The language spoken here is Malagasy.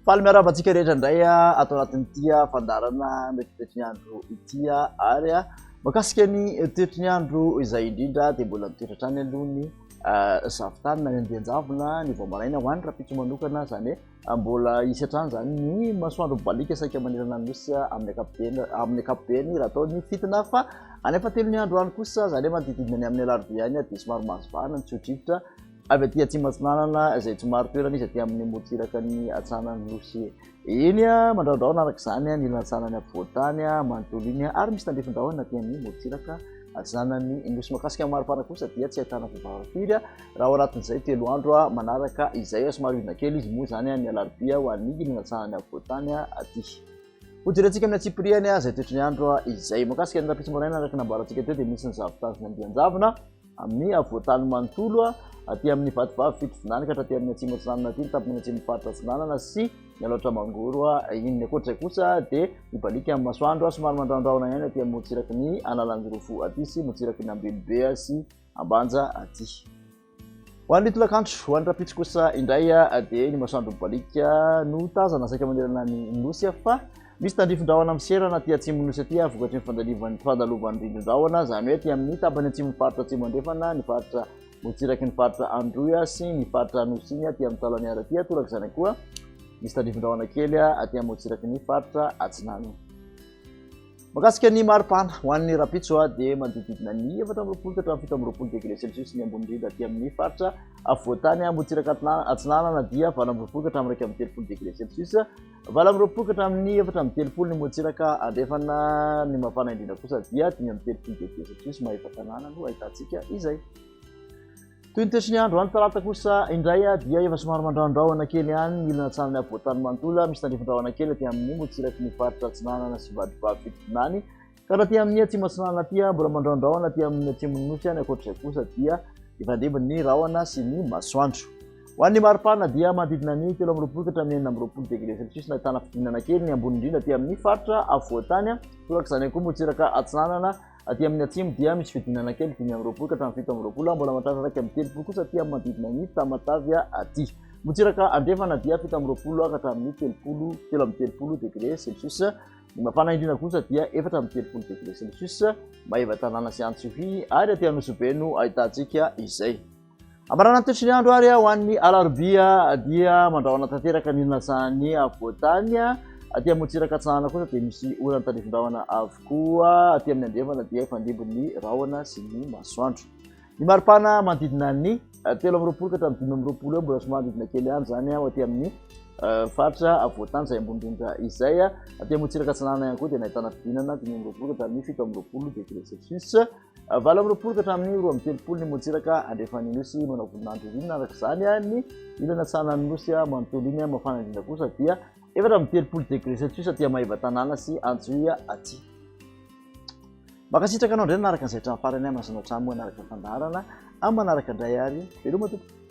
Faly miarahaba antsika rehetra indray ato anatin'ity fandaharana mety ny andro ity ary mahakasika ny toetry ny andro izay indrindra dia mbola mitoetra hatrany aloha ny zavon-tany na ny andian-javona ny vao maraina ho an'ny rahampitso manokana, izany hoe mbola hisy hatrany izany ny masoandro mibaliaka saika manerana ny nosy amin'ny ankapobeny, amin'ny ankapobeny raha atao ny fitina fa any ampahatelon'ny andro any kosa izany hoe manodididina ny amin'ny alarobia any dia somary mahazo vahana ny tsio-drivotra Avy aty atsimo atsinanana izay tsy marin-toerana izy aty amin'ny morontsiraka ny atsanan'ny nosy iny. Mandrahondrahona araka izany ny ilany atsanan'ny afovoan-tany manontolo iny ary misy tandrifin-drahona aty amin'ny morontsiraka atsinanan'ny nosy. Mahakasika ny maripana kosa dia tsy ahitana fiovana firy raha ao anatin'izay 3 andro manaraka izay. Somary hiodina kely izy moa izany ny alarobia ho an'ny ilany atsanan'ny afovoan-tany aty. Hojerentsika amin'ny antsipiriany izay toetry ny andro izay. Mahakasika ny rahampitso maraina araka ny nambarantsika teo dia misy ny zavon-tany sy ny andian-javona amin'ny afovoan-tany manontolo, aty amin'ny Vatovavy Fitovinany ka hatraty amin'ny atsimo atsinanana aty ny tampony atsimon'ny faritra atsinanana sy ny Alaotra Mangoro iny. Ny ankoatra izay kosa dia mibaliaka amin'ny masoandro somary mandrahondrahona ihany aty amin'ny morontsiraky ny Analanjirofo aty sy morontsiraky ny Ambilobe sy Ambanja aty. Ho an'ny tolakandro, ho an'ny rahampitso kosa indray dia ny masoandro mibaliaka no tazana saika manerana ny nosy fa misy tandrifin-drahona miserana aty atsimon'ny nosy aty vokatry ny fandalovan'ny fandalovan'ny rindrin-drahona, izany hoe aty amin'ny tapany atsimon'ny faritra atsimo andrefana, ny faritra morontsiraky ny faritra Androy sy ny faritra Anosy iny aty amin'ny Taolagnaro aty, torak'izany koa misy tandrifin-drahona kely aty amin'ny morontsiraky ny faritra atsinanana. Mahakasika ny maripana ho an'ny rahampitso dia manodididina ny 24 ka hatramin'ny 27 degré celsius ny ambony indrindra aty amin'ny faritra afovoan-tany. Morontsiraka atsinanana dia 28 ka hatramin'ny 31 degré celsius, 28 ka hatramin'ny 34 ny morontsiraka andrefana. Ny mafana indrindra kosa dia 35 degré celsius Maevatanàna no ahitantsika izay. Toy ny toetry ny andro any Talata kosa indray dia efa somary mandrahondrahona kely ihany ny ilana atsanan'ny afovoan-tany manontolo. Misy tandrifin-drahona kely aty amin'ny morontsiraky ny faritra atsinanana sy Vatovavy Fitovinany. Ka raha aty amin'ny atsimo atsinanana aty mbola mandrahondrahona aty amin'ny atsimon'ny nosy any. Ankoatra izay kosa dia hifandimby ny rahona sy ny masoandro. Ho an'ny maripana dia manodidina ny 23 ka hatramin'ny 26 degré celsius nahitana fidinana kely ny ambony indrindra aty amin'ny faritra afovoan-tany. Torak'izany ihany koa morontsiraka atsinanana. Aty amin'ny atsimo dia misy fidinana kely 25 ka hatramin'ny 27, mbola mahatratra 31 kosa aty amin'ny manodidina ny Tamatave aty. Morontsiraka andrefana dia 27 ka hatramin'ny 30, 33 degré celsius. Ny mafana indrindra kosa dia 34 degré celsius, Maevatanàna sy Antsohihy ary aty Anosibe no ahitantsika izay. Amarana ny toetry ny andro ary ho an'ny alarobia dia mandrahona tanteraka ny lasan'ny afovoan-tany. Aty amorontsiraka atsinanana kosa dia misy orana tandrifin-drahona avokoa. Aty amin'ny andrefana dia hifandimby ny rahona sy ny masoandro. Ny maripana manodidina ny 23 ka hatramin'ny 25 eo, mbola somary manodidina kely ihany izany ho aty amin'ny faritra afovoan-tany izay ambony indrindra izay. Aty amorontsiraka atsinanana ihany koa dia nahitana fidinana 25 ka hatramin'ny 27 degré celsius. 28 ka hatramin'ny 32 ny morontsiraka andrefan'ny Nosy. Manao volon'andro ririnina araka izany ny ilany atsinanan'ny Nosy manontolo iny. Mafana indrindra kosa dia 34 degré celsius aty Maevatanàna sy Antsohihy aty. Mankasitraka anao indray nanaraka an'izay hatramin'ny farany. Manasa anao hatrany moa hanaraka ny fandaharana amin'ny manaraka indray ary veloma tompoko.